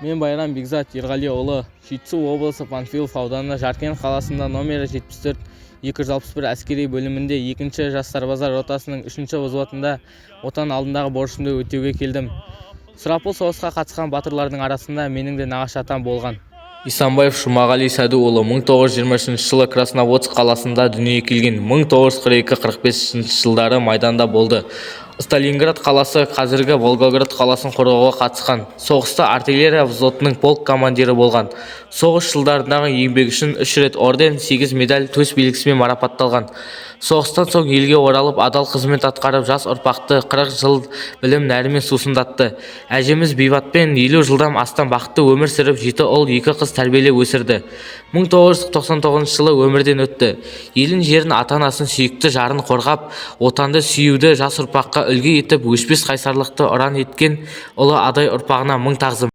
Мен, Байрам Бекзат Ерғалиұлы, Жетісу облысы, Панфилов ауданы, Жаркент қаласында номері 74 261 әскери бөлімінде 2-ші жас сарбаздар ротасының 3-ші взводында Отан алдындағы борышымды өтеуге келдім. Сұрапыл соғысқа қатысқан батырлардың арасында менің де нағашы атам болған. Исамбаев Жұмағали Сәдуұлы 1923 жылы Красноводск қаласында дүниеге келген. 1942-45 жылдары майданда болды. Сталинград қаласы, қазіргі Волгоград қаласын қорғауға қатысқан. Соғыста артиллерия взводының полк командирі болған. Соғыс жылдарындағы еңбегі үшін үш рет орден, сегіз медаль, төс белгісімен марапатталған. Соғыстан соң елге оралып, адал қызмет атқарып, жас ұрпақты 40 жыл білім нәрімен сусындатты. Әжеміз Бейбатпен 50 жылдан астам бақытты өмір сүріп, жеті ұл, екі қыз тәрбиелеп өсірді. 1999 жылы өмірден өтті. Елін, жерін, ата-анасын, сүйікті жарын қорғап, Отанды сүюді жас ұрпаққа үлгі етіп, өшпес қайсарлықты ұран еткен ұлы Адай ұрпағына мың тағзым.